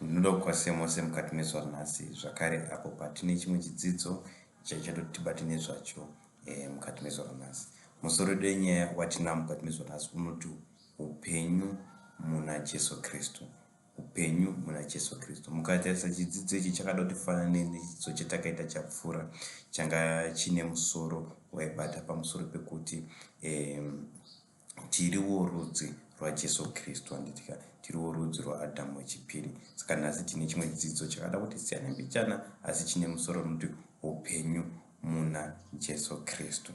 Ndinoda kukwazisai mose mukati mezuva ranhasi zvakare apo patine chimwe chidzidzo chaichada kuti tibate nezvacho eh, mukati mezuva ranhasi. Musoro wedu wenyaya watinawo mukati mezuva ranhasi unoti upenyu muna Jesu Kristu. Upenyu muna Jesu Kristu. Mukatarisa chidzidzo ichi chakada kuti fanane nechidzidzo chatakaita chapfuura changa chine musoro waibata pamusoro pekuti eh, Tiriwo rudzi rwaJesu Kristu, handiti ka? Tiriwo rudzi rwaAdhamu wechipiri. Saka nhasi tine chimwe chidzidzo chakada kuti siyane mbichana, asi chine musoro unoti upenyu muna Jesu Kristu.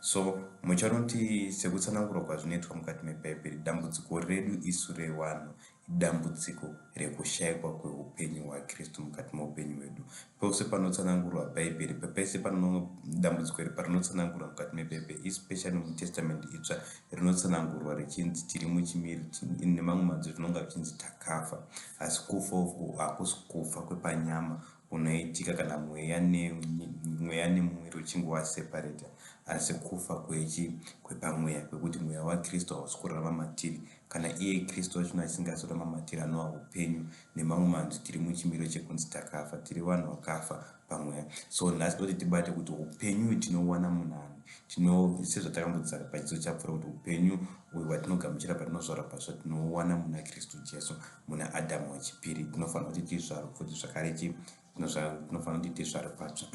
So muchaona kuti sekutsanangurwa kwazvinoitwa mukati meBhaibheri, dambudziko redu isu revanhu Idambudziko rekushaikwa kweupenyu hwaKristu mukati meupenyu hwedu. Pose panotsanangurwa Bhaibheri, pese pano dambudziko iri parinotsanangurwa mukati meBhaibheri, especially muTestament Itsva, rinotsanangurwa richinzi tiri muchimiro nemamwe manzwi zvinonga zvichinzi takafa. Asi kufa uku hakusi kufa kwepanyama kunoitika kana mweya nemweya nemuviri uchinge waseparata, asi kufa kwechi kwepamweya kwekuti mweya waKristu hausi kurarama matiri. Kana iye Kristu wachona achisingazoda matiri anova upenyu, nemamwe manzwi tiri muchimiro chekunzi takafa, tiri vanhu vakafa pamweya. So nhasi toti tibate kuti upenyu uyu tinouwana munani. Tino sezvatakambodzidza pachidzidzo chapfuura kuti upenyu uyu hwatinogamuchira patinozvarwa patsva tinouwana muna Kristu Jesu, muna Adhamu wechipiri. Tinofanira kuti tizvarwe futi zvakare chi tinofanira kuti tizvarwe patsva.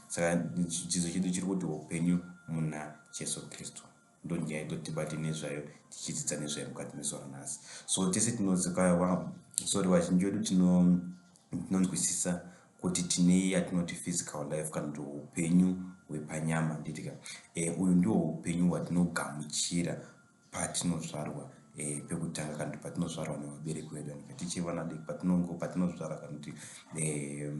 Saka chidzidzo chedu chiri kuti upenyu muna Jesu Kristu. Ndonyaya yatotibate nezvayo tichidzidza nezvayo mukati mezuva ranhasi. So tese tinozikwa, sorry, vazhinji vedu tinonzwisisa kuti tine yatinoti physical life kana kuti upenyu hwepanyama nditika. E, uyu ndiwo upenyu hwatinogamuchira patinozvarwa e, pekutanga kana kuti patinozvarwa nevabereki vedu andika tichiri vana diki patinongo patinozvarwa kana kuti e,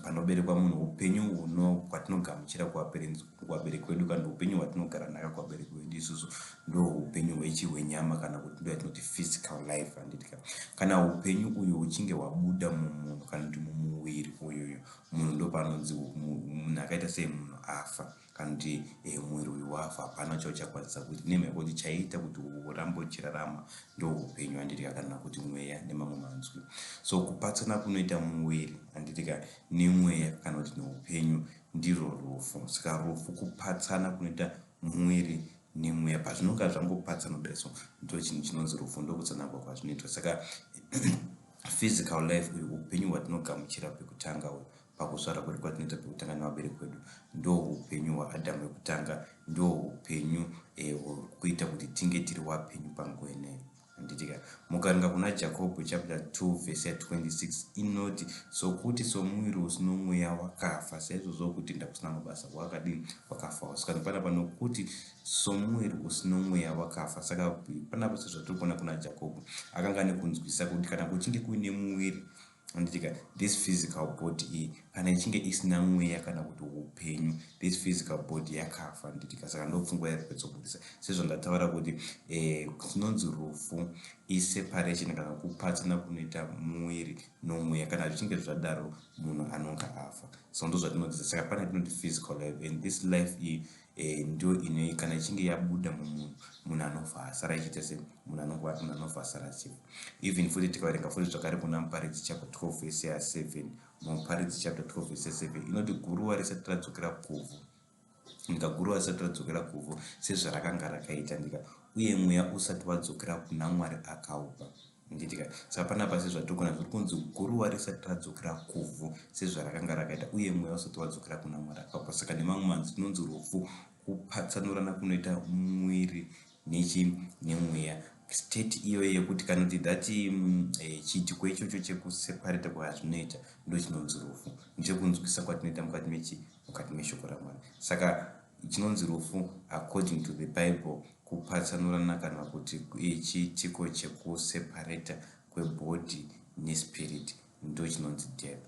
panoberekwa munhu upenyu huno hwatinogamuchira kuvaperenzi kuvabereki vedu kana upenyu hwatinogara nhaka kuvabereki vedu isusu ndo upenyu hwechi hwenyama kana kuti ndo yatinoti physical life handitika kana upenyu uyu huchinge hwabuda mumunhu kana kuti mumuviri uyuyu munhu ndo panonzi munhu akaita sei munhu afa kana kuti eh, muviri uyu wafa hapana chauchakwanisa kuita nemhaka yekuti chaiita kuti urambe uchirarama ndo upenyu handitika kana kuti mweya nemamwe manzwi so kupatsana kunoita muviri handitika nemweya kana kuti neupenyu Ndirwo rufu. Saka rufu kupatsana kunoita mwiri nemweya. Pazvinonga zvangopatsana kudai so ndochinhu chinonzi rufu ndokutsanangurwa kwazvinoitwa. Saka physical life uyu upenyu hwatinogamuchira pekutanga uyu pakuzvarwa kwedu kwatinoita pekutanga nevabereki vedu ndo upenyu hwaAdhamu wekutanga ndo upenyu eh, huri kuita kuti tinge tiri wapenyu panguva ineyi. Handitika. Mukaringa kuna Jakobho chapter 2 verse ya 26 inoti sokuti somuviri usino mweya wakafa saizvozvo kutenda kusina mabasa kwakadini kwakafawo. Saka panapa nokuti somuviri usino mweya wakafa. Saka panapa sezvatiri kuona kuna Jakobho akanga ane kunzwisisa kuti kana kuchinge kuine muviri Handitika this physical body iyi kana ichinge isina mweya kana kuti upenyu this physical body yakafa handitika saka ndopfungwa yairi kuedzobudisa sezvandataura kuti eh, chinonzi rufu iseparation kana kupatsana kunoita muviri nomweya kana zvichinge zvadaro munhu anonga afa so ndozvatinodzidza saka pane tinoti physical life and this life iyi Eh, ndiyo ine kana ichinge yabuda mumunhu munhu anobva asara achiita se munhu anongo munhu anobva asara achifa even futi tikaverenga futi zvakare kuna muparidzi chapter 12 vese ya 7 muparidzi chapter 12 vese ya 7 inoti guruva risati radzokera kuvhu ndika guruva risati radzokera kuvhu sezvarakanga rakaita ndika uye mweya usati wadzokera kuna mwari akaupa Nditika saka panapa sezvatiri zviri kunzi guruva risati radzokera kuvhu sezvarakanga rakaita uye mweya usati wadzokera kuna Mwari akapa. Saka nemamwe manzwi tinonzi rufu kupatsanurana kunoita mwiri nechi nemweya state iyoyo yekuti kana kuti that eh, chiitiko ichocho chekuseparata kwazvinoita ndochinonzi rufu ndechekunzwisisa kwatinoita mukati mechi mukati meshoko ramwari saka chinonzi rufu according to the bible Kupatsanurana kana kuti chiitiko chekusepareta kwebody nespirit ndochinonzi death.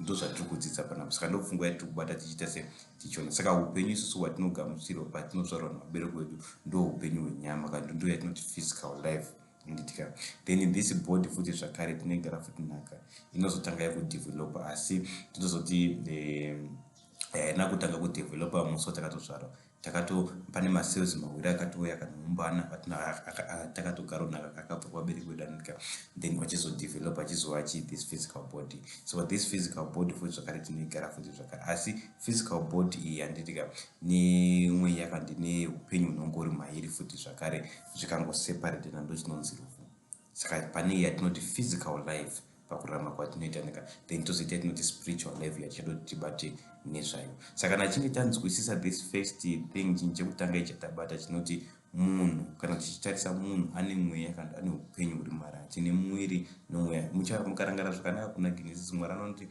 Ndozvatiri kudzidza panapa. Saka ndopfungwa yatiri kubata tichiita se tichiona. Saka upenyu isusu hwatinogamuchirwa patinotsvarwa nevabereki vedu ndo upenyu hwenyama kana kuti ndo yatinoti physical life. Handitika. Then this body futi zvakare tinogara futi nhaka inozotanga yakudevelopa asi tinozoti eh, haina kutanga kudevelopa musi watakatozvarwa. Takato pane macells mawiri akatouya akanoumbana takatogara akabva kuvabereki vedu anotika, then vachizodevelop achizova chi this physical body. So this physical body futi zvakare tinoigara futi zvakare, asi physical body iyi, handitika, nemweya kandi neupenyu hunonge uri mairi futi zvakare zvikangoseparatena, ndo chinonzi rufu. Saka pane yatinoti physical life pakurarama kwatinoita nika, then tozoita yatinoti spiritual life yatichada kuti tibate nezvayo. Saka kana chinge tanzwisisa this first thing, chinhu chekutanga ichatabata chinoti munhu, kana tichitarisa munhu ane mweya kana ane upenyu huri mara, tine mwiri nomweya. Mukarangara zvakanaka kuna Genesis, Mwari anoti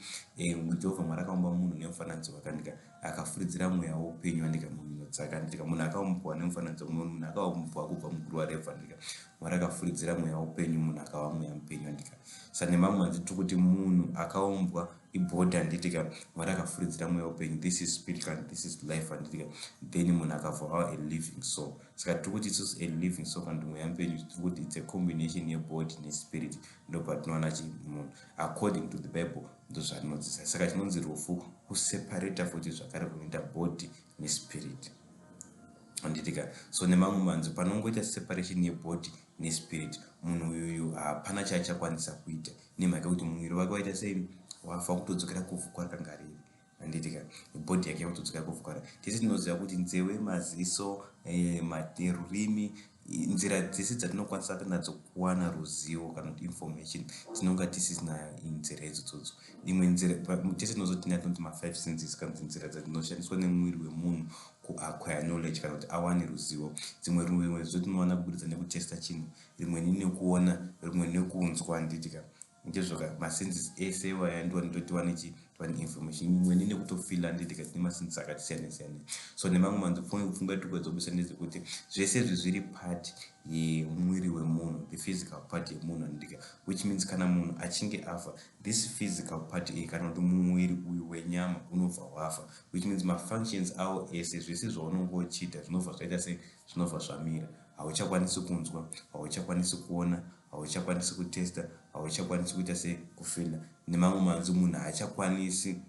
Jehovha Mwari akaumba munhu nemufananidzo wakanika, akafuridzira mweya woupenyu andika mumhino dzake, andika. Munhu akaumbwa nemufananidzo, munhu akaumbwa kubva muguru warevhu, andika. Mwari akafuridzira mweya woupenyu, munhu akava mweya mupenyu, andika. Saka nemamwe manzwi tiri kuti munhu akaumbwa ibody, handitika. Mwari akafuridzira mweya upenyu. This is spirit and this is life, handitika. Then munhu akabva ava a living soul. Saka tiri kuti isusu a living soul kana kuti mweya mupenyu, tiri kuti it's a combination yebody nespirit. Ndo patinowana chimunhu according to the Bible, ndo zvarinodzidzisa. Saka chinonzi rufu kuseparata futi zvakare kunoita body nespirit, handitika. So nemamwe manzwi, panongoita separation yebody nespirit, munhu uyuyu hapana chaachakwanisa kuita nemhaka yekuti muviri wake waita sei? Wafa, kutodzokera kuvhu kwarakanga riri, handitika. Body yake yakutodzokera kuvhu kwara. Tese tinoziva kuti nzeve, maziso, rurimi, nzira dzese dzatinokwanisa nadzo kuwana ruzivo kana kuti information, tinonga tisisina nzira idzodzodzo. Imwe nzira tese tinozoti tine atinoti ma5 senses, kana kuti nzira dzinoshandiswa nemuviri wemunhu kuacquire knowledge kana kuti awane ruzivo. Dzimwe rimwe zvo tinowana kuburidza nekutesta chinhu, rimwe nekuona, rimwe nekunzwa, handitika. Ndizvoka, masenses ese iwaya ndiwo ndoti wane chi wane information. Imweni nekutofeela, handitika. Tine masenses akati siyana siyana. So nemamwe manzwi, pfungwa tiri kuedza kubudisa ndezvekuti zvese izvi zviri part yemwiri wemunhu, the physical part yemunhu, handitika, which means kana munhu achinge afa, this physical part iyi kana kuti mumwiri uyu wenyama unobva wafa, which means mafunctions awo ese, zvese zvaunonge uchiita zvinobva zvaita sei? Zvinobva zvamira. Hauchakwanisi kunzwa, hauchakwanisi kuona, hauchakwanisi kutesta, hauchakwanisi kuita sekufeela. Nemamwe manzwi, munhu haachakwanisi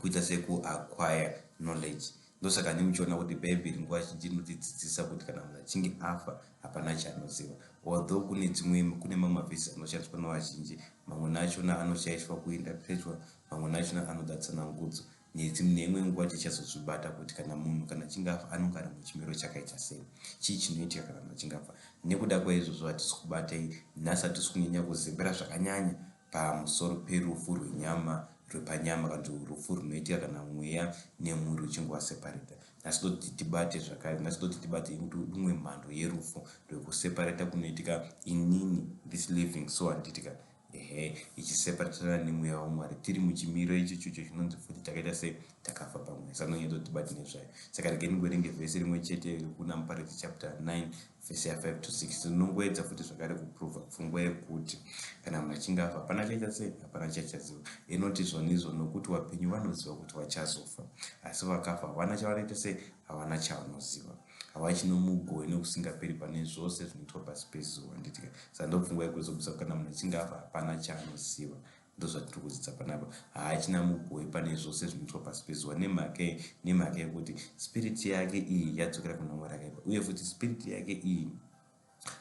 kuita sekuacquire knowledge. Ndosaka nemuchiona kuti Bhaibheri nguva zhinji rinotidzidzisa kuti kana munhu achinge afa hapana chaanoziva, although kune dzimwe, kune mamwe mavhesi anoshandiswa nevazhinji, mamwe nachona anoshaishwa kuinterpretwa, mamwe nachona anoda tsanangudzo. Neimwe nguva tichazozvibata kuti kana munhu kana achinge afa anonge ari muchimiro chakaita sei, chii chinoitika kana munhu achinge afa. Nekuda kwaizvozvo hatisi kubatai nhasi, hatisi kunyanya kuzembera zvakanyanya pamusoro perufu rwenyama, rwepanyama, kana kuti rufu runoitika kana mweya nemuviri uchinge waseparata. Nhasi toti tibate zvakare, nhasi toti tibate imwe mhando yerufu rwekuseparata kunoitika inini, this living soul, handitika, ehe, ichiseparatana nemweya waMwari tiri muchimiro ichochocho chinonzi futi takaita sei? Takafa pamwe. Saka nonyatsa kuti tibate nezvayo. Saka regai ndingoverenge vhesi rimwe chete kuna Muparidzi chapter 9 vhesi ya5 to 6. Tinongoedza futi zvakare kuprova pfungwa yekuti kana munhu achinge afa hapana chaita sei? Hapana chachaziva. Inoti zvonizvo, nokuti vapenyu vanoziva kuti vachazofa, asi vakafa havana chavanoita sei? Havana chavanoziva, havachino mugove nekusingaperi pane zvose zvinoitwa pasi pezuva, handitika. Saka ndopfungwa yekuzobvisa, kana munhu achinge afa hapana chaanoziva. Ndozvatiri kudzidza panapa. Haachina mugove pane zvose zvinoitwa pasi pezuva. Nemhaka yei? Nemhaka yekuti spirit yake iyi yadzokera kuna Mwari akaipa, uye futi spirit yake iyi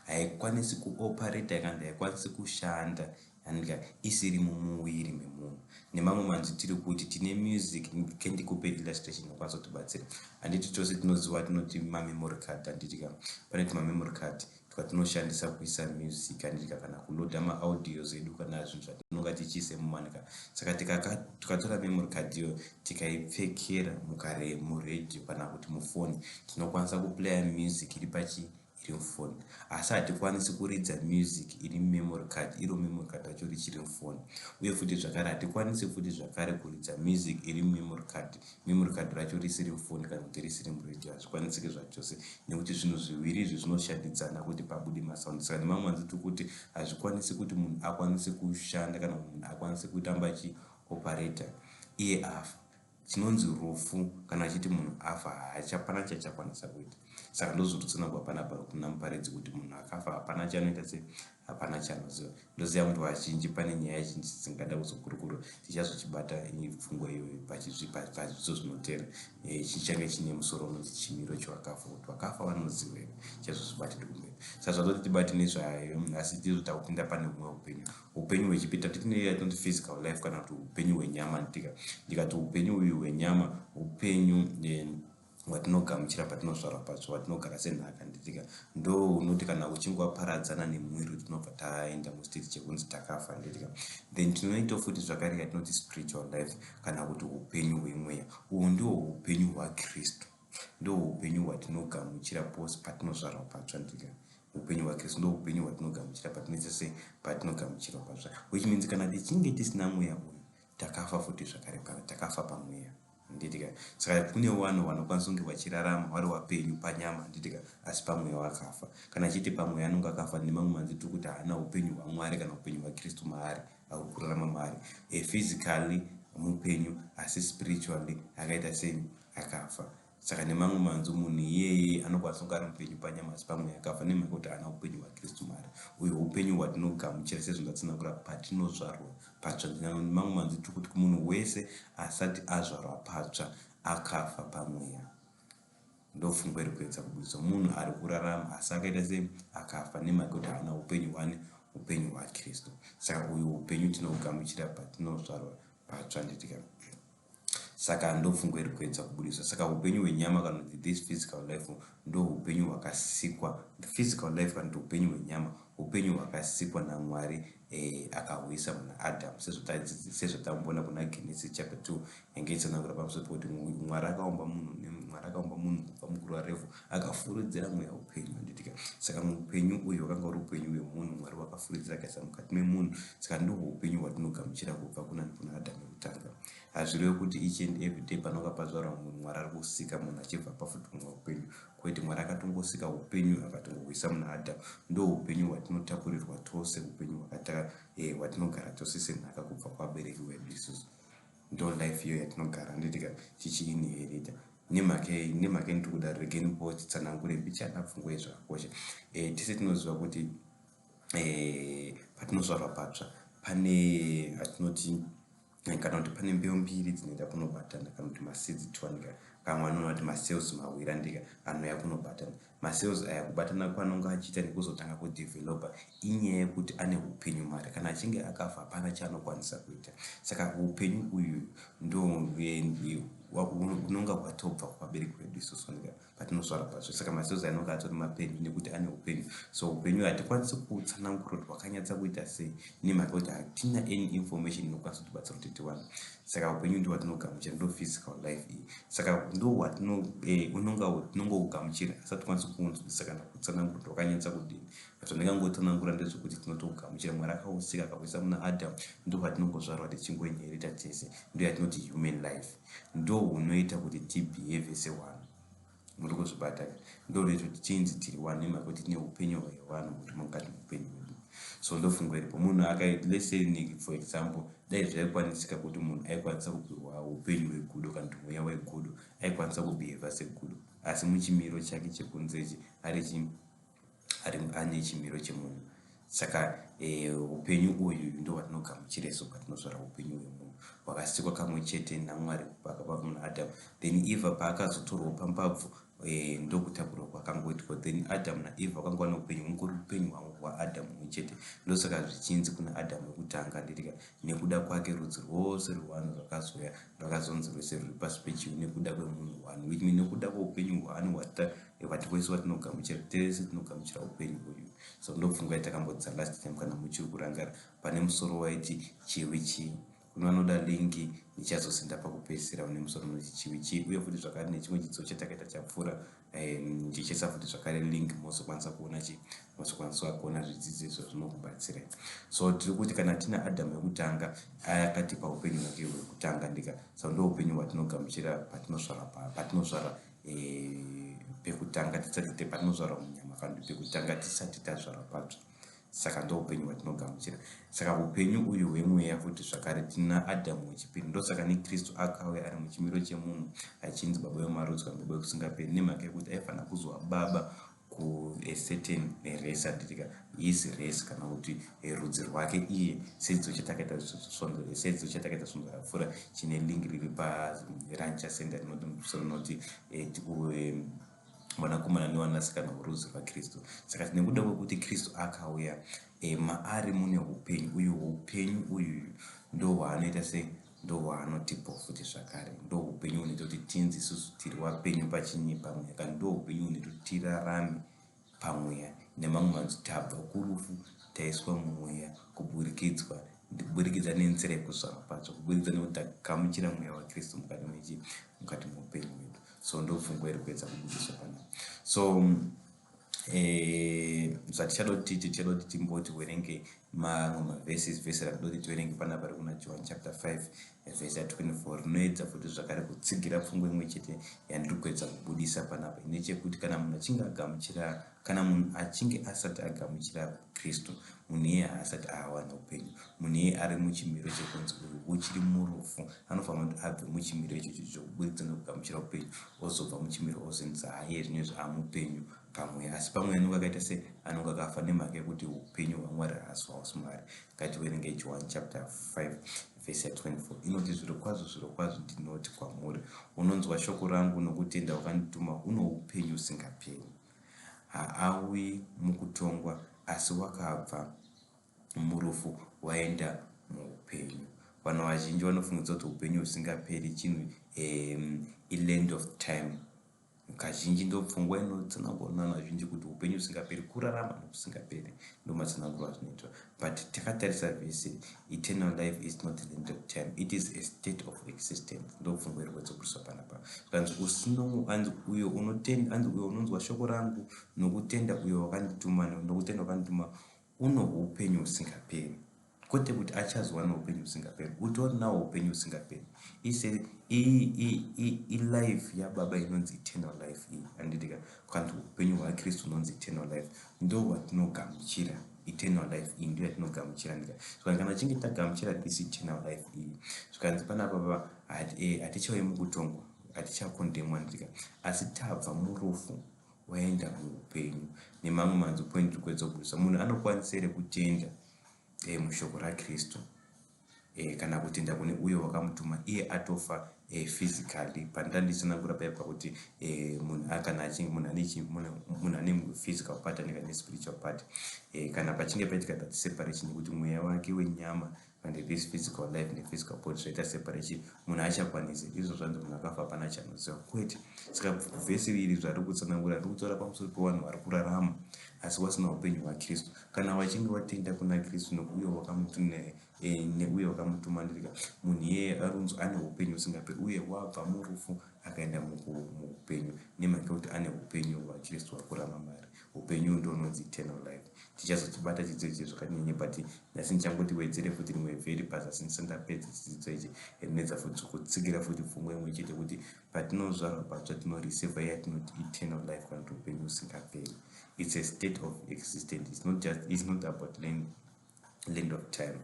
haikwanisi kuoperata kana haikwanisi kushanda andika isiri mumuviri memunhu. Nemamwe manzwi, tiri kuti tine music. Kendikupe illustration inokwanisa kutibatsira, handiti? Tose tinoziva tinoti mamemory card, handitika? Pane timamemory card twatinoshandisa kuisa music, handitika, kana kuloada maaudios edu kana zvinhu zvatinonga tichiise mumanika. Saka tikatora memory card iyo tikaipfekera muredhiyo kana kuti mufoni, tinokwanisa kuplaya music iri pachi iri mufoni, asi hatikwanisi kuridza music iri mumemory card iro memory card racho richiri mufoni. Uye futi zvakare hatikwanisi futi zvakare kuridza music iri mumemory card, memory card racho risiri mufoni kana kuti risiri muredhiyo. Hazvikwanisiki zvachose, nekuti zvinhu zviviri izvi zvinoshandidzana kuti pabude masound. Saka nemamwe manzwi tiri kuti hazvikwanisi kuti munhu akwanise kushanda kana munhu akwanise kutamba achioperata iye afa. Chinonzi rufu, kana achiti munhu afa, haachapana chachakwanisa kuita. Saka ndozvototsanangurwa panapa kuna Muparidzi kuti munhu akafa hapana chaanoita se hapana chaanoziva. Ndoziva kuti vazhinji pane nyaya zhinji dzingada kuzokurukurwa, tichazochibata pfungwa iyoyo pazvidzidzo zvinotera. Chichange chine musoro unonzi chimiro chevakafa, kuti vakafa vanoziva here, tichazozvibata tiri kumberi. Saka zvatoti tibate nezvayo nhasi, tizvo takupinda pane humwe upenyu, upenyu hwechipita tine yatinoti physical life kana kuti upenyu hwenyama. Ndikati upenyu uyu hwenyama, upenyu hwatinogamuchira patinozvarwa patsva, hwatinogara senhaka, nditika? Ndo unoti kana uchinge waparadzana nemuviri, tinobva taenda mustate chekunzi takafa, nditika? Then tinoita futi zvakare yatinoti spiritual life kana kuti upenyu hwemweya. Uhu ndihwo upenyu hwaKristu, ndo upenyu hwatinogamuchira pose patinozvarwa patsva, nditika? Upenyu hwaKristu ndo upenyu hwatinogamuchira patinoita sei? Patinogamuchirwa patsva, which means kana tichinge tisina mweya uyu, takafa futi zvakare, takafa pamweya, nditika? Saka kune vanhu vanokwanisa kunge vachirarama vari vapenyu panyama, nditika? Asi pamweya vakafa. Kana achiti pamweya anonge akafa, nemamwe manzi tiri kuti haana upenyu hwaMwari kana upenyu hwaKristu maari, ari kurarama maari. Physically mupenyu, asi spiritually akaita sei? Akafa. Saka nemamwe manzwi, munhu iyeye anokwanisa kunge ari mupenyu panyama, asi pamweya akafa, nemhaka kuti haana upenyu hwaKristu maari. Uyu upenyu hwatinogamuchira, sezvo ndatsanangura, patinozvarwa patsva. Nemamwe manzwi tiri kuti munhu wese asati azvarwa patsva akafa pamweya. Ndopfungwa iri kuedza kubudisa: munhu ari kurarama asi akaita sei? Akafa, nemhaka yekuti haana upenyu hwani? Upenyu hwaKristu. Saka uyu upenyu tinogamuchira patinozvarwa patsva, nditika? Saka ndopfungwa iri kuedza kubudiswa. Saka upenyu hwenyama kana kuti this physical life ndo upenyu hwakasikwa. Physical life kana kuti upenyu hwenyama, upenyu hwakasikwa naMwari, akahuisa muna Adamu, sezvatamboona kuna Genesis chapter 2, yange itsanangura pamusoro pekuti Mwari akaumba munhu, Mwari akaumba munhu kubva muguruva revhu, akafuridzira mweya upenyu, handitika? Saka muupenyu uyu wakanga uri upenyu hwemunhu, Mwari wakafuridzira akaisa mukati memunhu. Saka ndihwo upenyu hwatinogamuchira kubva kuna Adamu wekutanga. Hazvirevi kuti each and every day panonga pazvarwa munhu, Mwari ari kusika munhu achibva pafuti mumwe upenyu, kwete. Mwari akatongosika upenyu, akatongohuisa muna Adamu. Ndo upenyu hwatinotakurirwa tose, upenyu hwatinogara tose senhaka kubva kuvabereki vedu isusu. Ndo life iyo yatinogara, handitika, tichiinherita. Nemhaka ndiri kuda regeni po titsanangure mbichana pfungwa yezvakakosha. Tese tinoziva kuti patinozvarwa patsva, pane atinoti kana kuti pane mbeu mbiri dzinoenda kunobatana, kana kuti maseeds two, kamwe anoona kuti macells mawiri, andika, anouya kunobatana. Macells aya kubatana kwanonge achiita nekuzotanga kudevelopa, inyaya yekuti ane upenyu mari. Kana achinge akafa, hapana chaanokwanisa kuita. Saka upenyu uyu ndo unonga hwatobva kuvabereki vedu isusu patinozvarwa patsva. Saka macells anonge atori mapenyu nekuti ane upenyu. So upenyu hatikwanisi kutsanangura kuti hwakanyatsa kuita sei, nemhaka yekuti hatina any information inokwanisa kutibatsira kuti tiwane. Saka upenyu ndo hwatinogamuchira, ndo physical life iyi. Saka ndo hwatinonga tinongougamuchira, asi hatikwanisi kuunzwisisa kana kutsanangura kuti hwakanyatsa kudini. Zvandingangotsanangura ndezvekuti tinotogamuchira, Mwari akausika, akakuisa muna Adamu. Ndo hwatinongozvarwa tichingoinherita tese, ndo yatinoti human life. Ndo hunoita kuti tibehave sewanhu. Muri kuzvibata? Ndo runoita kuti tinzi tiri vanhu, nemhaka yekuti tine upenyu hwevanhu huri mukati meupenyu hwedu. So ndopfungwa iripo. Munhu let's say, for example, dai zvaikwanisika kuti munhu aikwanisa kupiwa upenyu hwegudo kana kuti mweya wegudo, aikwanisa kubehave segudo, asi muchimiro chake chekunze ichi ari ane chimiro chemunhu. Saka upenyu uyu ndo hwatinogamuchira isu patinozvara, upenyu hwemunhu hwakasikwa kamwe chete naMwari pakabva muna Adamu. Then Eva paakazotorwa pambabvu, ndokutakurwa kwakangoitwa. Then Adamu naEva vakanga vane upenyu hungori upenyu hwaAdamu mumwe chete. Ndosaka zvichinzi kuna Adamu wekutanga, nditika, nekuda kwake rudzi rwose rwevanhu rwakazoya rwakazonzi rwese rwuri pasi pechivi nekuda kwemunhu one, which mean nekuda kweupenyu hwani hwatiwese watinogamuchira, tese tinogamuchira upenyu uyu. So ndopfungwa yatakambodza last time, kana muchiri kurangara, pane musoro waiti "Chivi chii?" Kune vanoda link, ndichazosenda pakupedzisira, une musoro unoti "Chivi chii?" Uye futi zvakare nechimwe chidzidzo chatakaita chapfuura, ndichaisa futi zvakare link, mozokwanisa kuona chi mozokwanisa kuona zvidzidzo izvo zvinokubatsirai. So tiri kuti kana tina Adamu wekutanga akatipa upenyu hwake hwekutanga, ndika? Saka ndo upenyu hwatinogamuchira patinozvarwa pekutanga, tisati patinozvarwa munyama kana kuti pekutanga tisati tazvarwa patsva. Saka ndo upenyu hwatinogamuchira. Saka upenyu uyu hwemweya futi zvakare tina Adhamu wechipiri. Ndosaka neKristu akauya ari muchimiro chemunhu achinzi baba vemarudzi kana baba vekusingaperi nemhaka yekuti aifanira kuzova baba ku a certain race handitika his race kana kuti rudzi rwake iye sedzidzo chatakaita svondo sedzidzo chatakaita svondo rapfuura chine link riri parancha center rinoti musoro unoti eh, eh, vanakomana nevanasikana vorudzi rwakristu. Saka nekuda kwekuti Kristu akauya e, maari mune upenyu uyu, upenyu uyu ndo hwaanoita se ndo hwaanotipa futi zvakare, ndo upenyu hunoita kuti tinzi isusu tiri wapenyu pachinyi pamweya, kana ndo upenyu hunoita kuti tirarame pamweya. Nemamwe manzwi, tabva kurufu taiswa mumweya kuburikidzwa kuburikidza nenzira yekuzvarwa patsva, kuburikidza nekuti tagamuchira mweya waKristu mukati mechi mukati meupenyu hwedu. So ndo pfungwa iri kuedza kubudiswa panapa. So zvatichada kuti tiite, tichada kuti timboti werenge mamwe maverses. Vhesi ratinoda kuti tiverenge panapa ri kuna John chapter 5 vhesi ya24, rinoedza futi zvakare kutsigira pfungwa imwe chete yandiri kuedza kubudisa panapa, ine chekuti kana munhu achinge agamuchira, kana munhu achinge asati agamuchira Kristu, munhu iye haasati awana upenyu. Munhu iye ari muchimiro chekunzi uyu uchiri murufu. Anofanira kuti abve muchimiro ichocho chokuburikidza nekugamuchira upenyu, ozobva muchimiro ozonzi haiye zvinezvi amupenyu pamweya, asi pamweya anonge akaita se anonge akafa nemhaka yekuti upenyu hwaMwari haasi hwausi Mwari. Ngativerenge John chapter 5 vhesi ya24, inoti, "Zvirokwazvo, zvirokwazvo, ndinoti kwamuri, unonzwa shoko rangu nokutenda wakandituma uno upenyu husingaperi, haauyi mukutongwa, asi wakabva murufu waenda muupenyu." Vanhu vazhinji vanofungidza kuti upenyu husingaperi chinhu ilength of time. Kazhinji ndo pfungwa inotsanangurwa navanhu vazhinji kuti upenyu husingaperi kurarama nokusingaperi, ndo matsananguro azvinoitwa. But takatarisa vhesi, eternal life is not the length of time, it is a state of existence. Ndo pfungwa iri kuedza panapa. Zvikanzi anzi uyo unotenda, anzi uyo unonzwa shoko rangu nokutenda uyo wakandituma, nokutenda wakandituma uno upenyu husingaperi. Kwete kuti achazowana upenyu husingaperi, utori nawo upenyu husingaperi. Ise ilife yababa inonzi eternal life iyi, handitika? Kana upenyu hwaKristu unonzi eternal life, ndo hwatinogamuchira. Eternal life iyi ndo yatinogamuchira, ndika? Saka kana tichinge tagamuchira this eternal life iyi, zvikanzi panapa hatichauyi mukutongwa, hatichakondemwa, ndika? Asi tabva murufu waenda muupenyu. Nemamwe manzwi, point iri kuedza kubudisa, munhu anokwanisa here kutenda mushoko raKristu kana kutenda kune uyo wakamutuma iye atofa physically? Pandanditsanangura paipa kuti munhu kana achinge munhu ane physical part anenge ane spiritual part, kana pachinge paitika that separation yekuti mweya wake wenyama and this physical life nephysical body zvaita separation, munhu achakwanisi izvo zvanzi munhu akafa pana chanoziva? Kwete. Saka vhesi iri zvari kutsanangura, riri kutaura pamusoro pevanhu vari kurarama asi vasina upenyu hwaKristu. Kana vachinge vatenda kuna Kristu neuyo wakamutuma, ndirika, munhu iyeye arunzi ane upenyu husingaperi uye wabva murufu akaenda muupenyu nemhaka yekuti ane upenyu hwaKristu hwakurama mari. Upenyu ndononzi eternal life. Tichazotibata chidzidzo ichi zvakanyanya, but nhasi ndichangoti wedzere futi rimwe vheri pazasi ndisati ndapedza chidzidzo ichi, rinoedza futi kutsigira futi pfungwa imwe chete kuti patinozvarwa patsva tinoreceiva yatinoti eternal life kana kuti upenyu husingaperi. It's a state of existence. It's not about length of time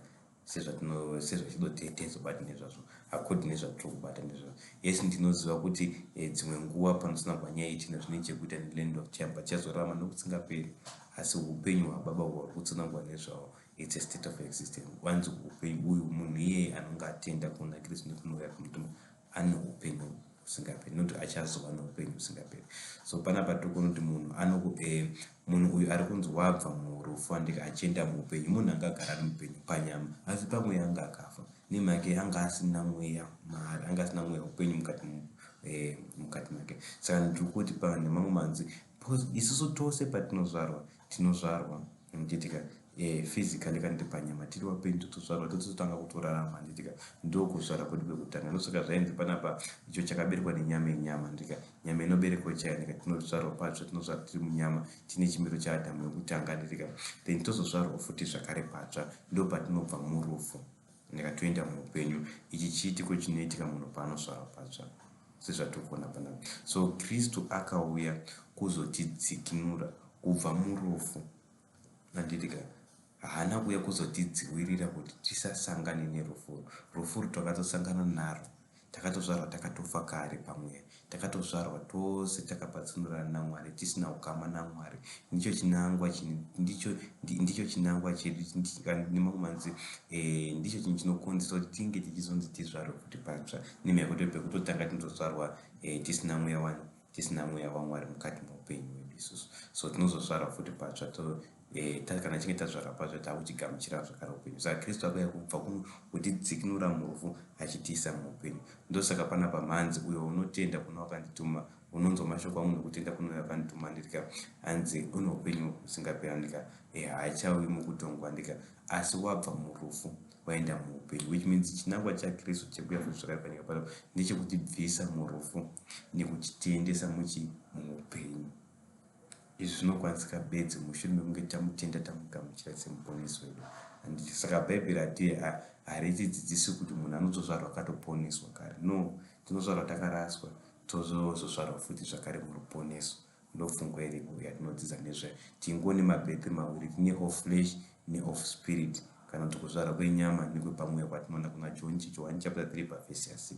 sezvachidotezobata nezvazvo, according nezvatiri kubata nezvazvo. Yes, ndinoziva kuti dzimwe nguva panosanangwa nyaya ichina zvine chekuita nelength of time, pachazorarama nokusingaperi, asi upenyu hwababa hwari kutsanangwa nezvahwo, it's a state of existence. Wanzi upenyu uyu, munhu iyeye anonge atenda kuna Kristu nekunouya kumutuma ane upenyu husingaperi, nokuti achazova neupenyu husingaperi. So panapa tiri kuona kuti munhu uyu ari kunzi wabva murufu andika achienda muupenyu, munhu anga agara ari mupenyu panyama, asi pamweya anga akafa nemhaka anga asina mweya maari, anga asina mweya upenyu mukati make. Saka ndiri kuti nemamwe manzwi, isusu tose patinozvarwa, tinozvarwa nditika physically kana kuti panyama tiri vapenyu, totozvarwa, tototanga kutorarama, handitika? Ndokuzvara kwedu kwekutanga. Ndosaka zvainzi panapa icho chakaberekwa nenyama yenyama, ndika nyama inoberekwa chayanika. Tinozvarwa patsva, tinozvarwa tiri munyama tine chimiro chaAdhamu wekutanga, handitika? Then tozozvarwa futi zvakare patsva, ndo patinobva murufu ndikatoenda muupenyu. Ichi chiitiko chinoitika munhu paanozvarwa patsva sezvatiri kuona panapa. So Kristu akauya kuzotidzikinura kubva murufu, handitika? Haana kuuya kuzotidzivirira kuti tisasangane nerufu. Rufu urwu twakatosangana narwo. Takatozvarwa takatofa kare pamweya. Takatozvarwa tose takapatsanurana naMwari, tisina ukama naMwari. Ndicho chinangwa ndicho ndicho chinangwa chedu nemamwe manzwi eh, ndicho chinhu chinokonzeresa kuti tinge tichizonzi tizvarwe futi patsva nemhaka yekuti pekutotanga tinotozvarwa eh, tisina mweya wani tisina mweya waMwari mukati meupenyu hwedu isusu. So tinozozvarwa futi patsva to eh, kana tichinge tazvarwa patsva takuchigamuchira zvakare upenyu. Saka Kristu akauya kubva kutidzikinura murufu achitiisa muupenyu. Ndosaka panapa mhanzi uyo unotenda kuna wakandituma unonzwa mashoko angu nekutenda kune uyo akandituma ndika hanzi une upenyu husingaperi ndika eh, haachauyi mukutongwa ndika asi wabva murufu waenda muupenyu, which means chinangwa chaKristu chekuuya futi zvakare panyika pano ndechekutibvisa murufu nekutitiendesa muchi muupenyu. Izvi zvinokwanisika bedzi mushure mekunge tamutenda tamugamuchira semuponesi wedu. Handiti saka Bhaibheri hati haritidzidzisi kuti munhu anotozvarwa akatoponeswa kare. No, tinozvarwa takaraswa tozozvarwa futi zvakare muruponeso. Ndopfungwa iripo yatinodzidza nezvayo. Tingone mabirth maviri, tine of flesh neof spirit, kana kuti kuzvarwa kwenyama nekwepamweya kwatinoona kuna John John chapter 3 pavhesi ya6.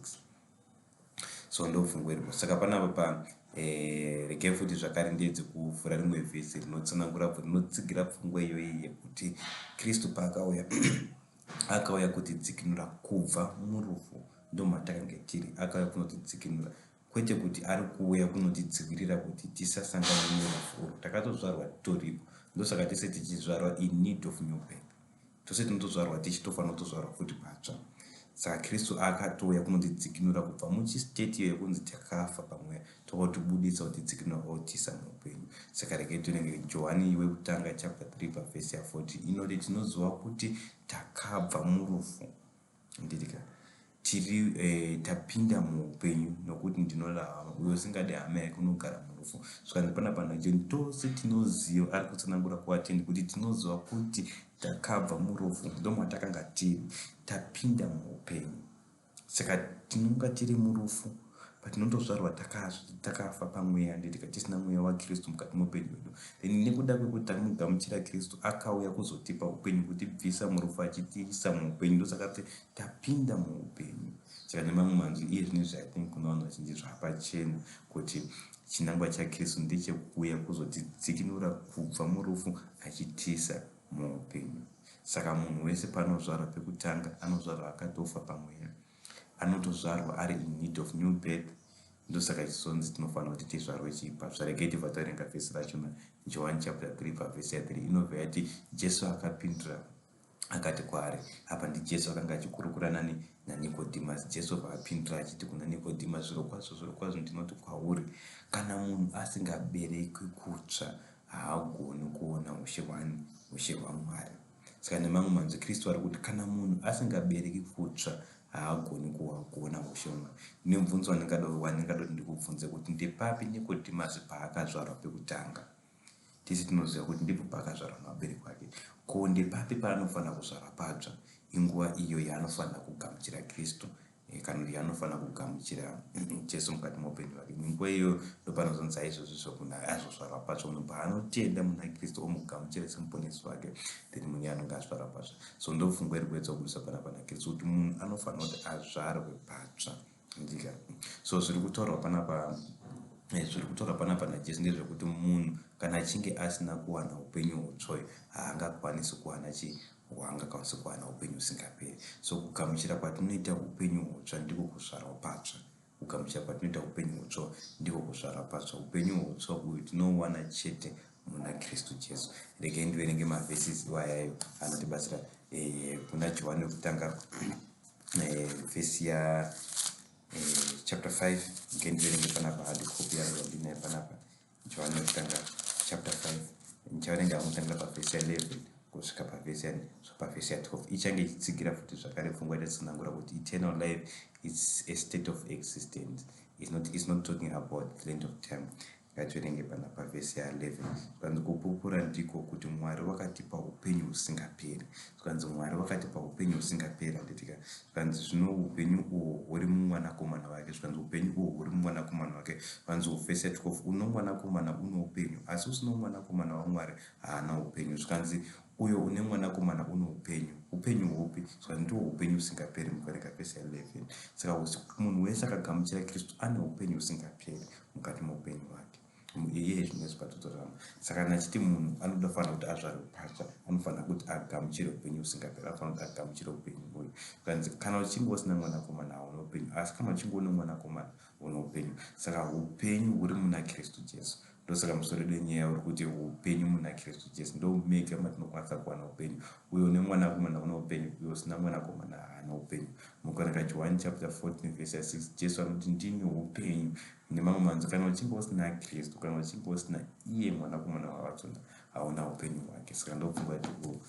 So ndopfungwa iripo. Saka panapa pa eh, regai futi zvakare ndiedze kuvhura rimwe vhesi rinotsanangura rinotsigira pfungwa iyoyi yekuti Kristu paakauya akauya kutidzikinura kubva murufu. Ndomatakange tiri, akauya kunotidzikinura, kwete kuti ari kuuya kunotidzivirira kuti tisasangane nerufu urwu. Takatozvarwa titoripo, ndosaka tese tichizvarwa in need of new birth. Tose tinotozvarwa tichitofanira kutozvarwa futi patsva. Saka Kristu akatouya kunotidzikinura kubva muchistate iyo yekunzi takafa pamweya, tokotibudisa kutidzikinura otisa muupenyu. Saka regai tionenge Johani wekutanga chapter 3 pavhesi ya40 inoti tinoziva kuti takabva murufu ndirika tiri eh, tapinda muupenyu nokuti ndinoda hama. Uyo usingadi hama yake unogara murufu. Zvikanzi panapa naJohn tose tinoziva, ari kutsanangura kuvatendi kuti tinoziva kuti takabva murufu, ndomatakanga tiri, tapinda muupenyu. Saka tinonga tiri murufu patinotozvarwa takafa pamweya, nditika tisina mweya waKristu mukati meupenyu hwedu. Then nekuda kwekuti tamugamuchira Kristu, akauya kuzotipa upenyu, kutibvisa murufu achitiisa muupenyu, ndosaka ti tapinda muupenyu. Saka nemamwe manzwi, iye zvino izvi I think kuna vanhu vazhinji zvapachena kuti chinangwa chaKristu ndechekuuya kuzotidzikinura kubva murufu achitiisa muupenyu. Saka munhu wese paanozvarwa pekutanga anozvarwa akatofa pamweya, anotozvarwa ari in need of new birth. Ndosaka chizonzi tinofanira kuti tizvarwe chipatsva. Regai tibva taverenga vhesi rachona, Johani chapter 3 pavhesi ya3 inobva yati Jesu akapindura akati kwaari. Apa ndiJesu akanga achikurukura nani? NaNikodhimasi. Jesu obva apindura achiti kuna Nikodhimasi, zvirokwazvo zvirokwazvo ndinoti kwauri, kana munhu asingaberekwi kutsva haagoni kuona ushe hwani? Ushe hwaMwari. Saka nemamwe manzwi Kristu ari kuti kana munhu asingabereki kutsva haagoni kuona ushe hwaMwari. Ndine mubvunzo wandingada kuti ndikubvunze kuti ndepapi Nikodhimasi paakazvarwa pekutanga? Tese tinoziva kuti ndipo paakazvarwa nevabereki vake. Ko ndepapi paanofanira kuzvarwa patsva? Inguva iyo yaanofanira kugamuchira Kristu eh, kana kuti yaanofanira kugamuchira Jesu mukati meupenyu hwake. Nguva iyo ndopanozonzi saizvozvi zvomunhu azozvarwa patsva, munhu paanotenda muna Kristu omugamuchira semuponesi wake, then munhu anonge azvarwa patsva. So ndopfungwa iri kuedza kubudisa panapa naKristu kuti munhu anofanira kuti azvarwe patsva. Ndika. So zviri kutaurwa panapa eh, zviri kutaurwa panapa naJesu ndezvekuti munhu kana achinge asina kuwana upenyu hutsva haangakwanisi kuwana chii hwaangakwanisi kuwana upenyu husingaperi. So kugamuchira kwatinoita upenyu hutsva ndiko kuzvarwa patsva. Kugamuchira kwatinoita upenyu hutsva ndiko kuzvarwa patsva. Upenyu hutsva uyu tinouwana chete muna Kristu Jesu. Regai ndiverenge mavhesis iwayayo anotibatsira eh, kuna Johani wekutanga vhesi ya chapter 5. Regai ndiverenge panapa hard copy yangu yandinayo panapa. Johani wekutanga chapter 5, ndichaverenga kutangira pavhesi ya11 kusvika pavhesi ya12. Ichange ichitsigira futi zvakare pfungwa yatatsanangura kuti eternal life is a state of existence, is not talking about the length of time. Ngativerenge panapa vhesi ya11. Zvikanzi kupupura ndiko kuti Mwari wakatipa upenyu husingaperi. Zvikanzi Mwari wakatipa upenyu husingaperi, handitika? Zvikanzi zvino upenyu uhwo huri mumwanakomana wake. Zvikanzi upenyu uhwo huri mumwanakomana wake. Zvikanzi vhesi ya12, uno mwanakomana uno upenyu, asi usino mwanakomana waMwari haana upenyu. Zvikanzi Uyo une Mwanakomana une upenyu. Upenyu hupi? Saka ndihwo upenyu husingaperi mukuverenga vhesi ya 11. Saka munhu wese akagamuchira Kristu ane upenyu husingaperi mukati meupenyu hwake. Iye zvino patotorarama. Saka kana achiti munhu anoda fanira kuti azvarwe patsva, anofanira kuti agamuchire upenyu husingaperi, anofanira kuti agamuchire upenyu uyu. Zvikanzi kana uchinge usina Mwanakomana hauna upenyu, asi kana uchinge une Mwanakomana une upenyu. Saka upenyu huri muna Kristu Jesu. Ndosaka musoro wedu wenyaya uri kuti upenyu muna Kristu Jesu. Ndo mega matinokwanisa kuwana upenyu. Uyo une Mwanakomana une upenyu, uyo usina Mwanakomana haana upenyu. Mukaverenga Johani chapter 14 verse 6, Jesu anoti ndini upenyu. Nemamwe manzwi, kana uchinge usina Kristu, kana uchinge usina iye Mwanakomana wavatsona, hauna upenyu hwake. Saka ndopfungwa yatiri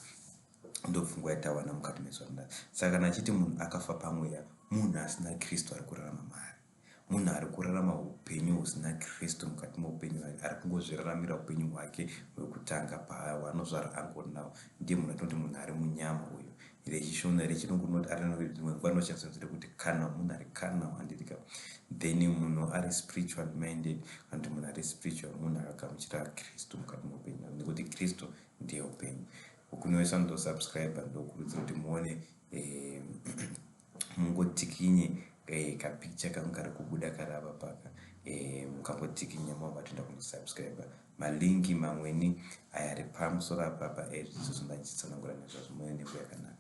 ndopfungwa yatawana mukati mezuva. Saka kana achiti munhu akafa pamweya, munhu asina Kristu ari kurarama maari. Munhu ari kurarama upenyu husina Kristu mukati meupenyu hwake, ari kungozviraramira upenyu hwake hwekutanga pahwanozvara angori nawo, ndiye munhu atinoti munhu ari munyama uyu. RechiShona, reChirungu rinoti ari, dzimwe nguva rinoshandiswa nzira yekuti carnal, munhu ari carnal, handiti? Then munhu ari spiritual minded, kana kuti munhu ari spiritual, munhu akagamuchira Kristu mukati meupenyu hwake, nekuti Kristu ndiye upenyu. Kune wese anotosubscribe, ndokurudzira kuti muone, mungotikinye kapicture kangu kari kubuda kari apa paka. Mukangotikinya mabva toenda kunosubscribe. Malinki mamweni aya ari pamusoro apapa ezvidzidzo zvandachichitsanangura nezvazvo. Muone nenguva yakanaka.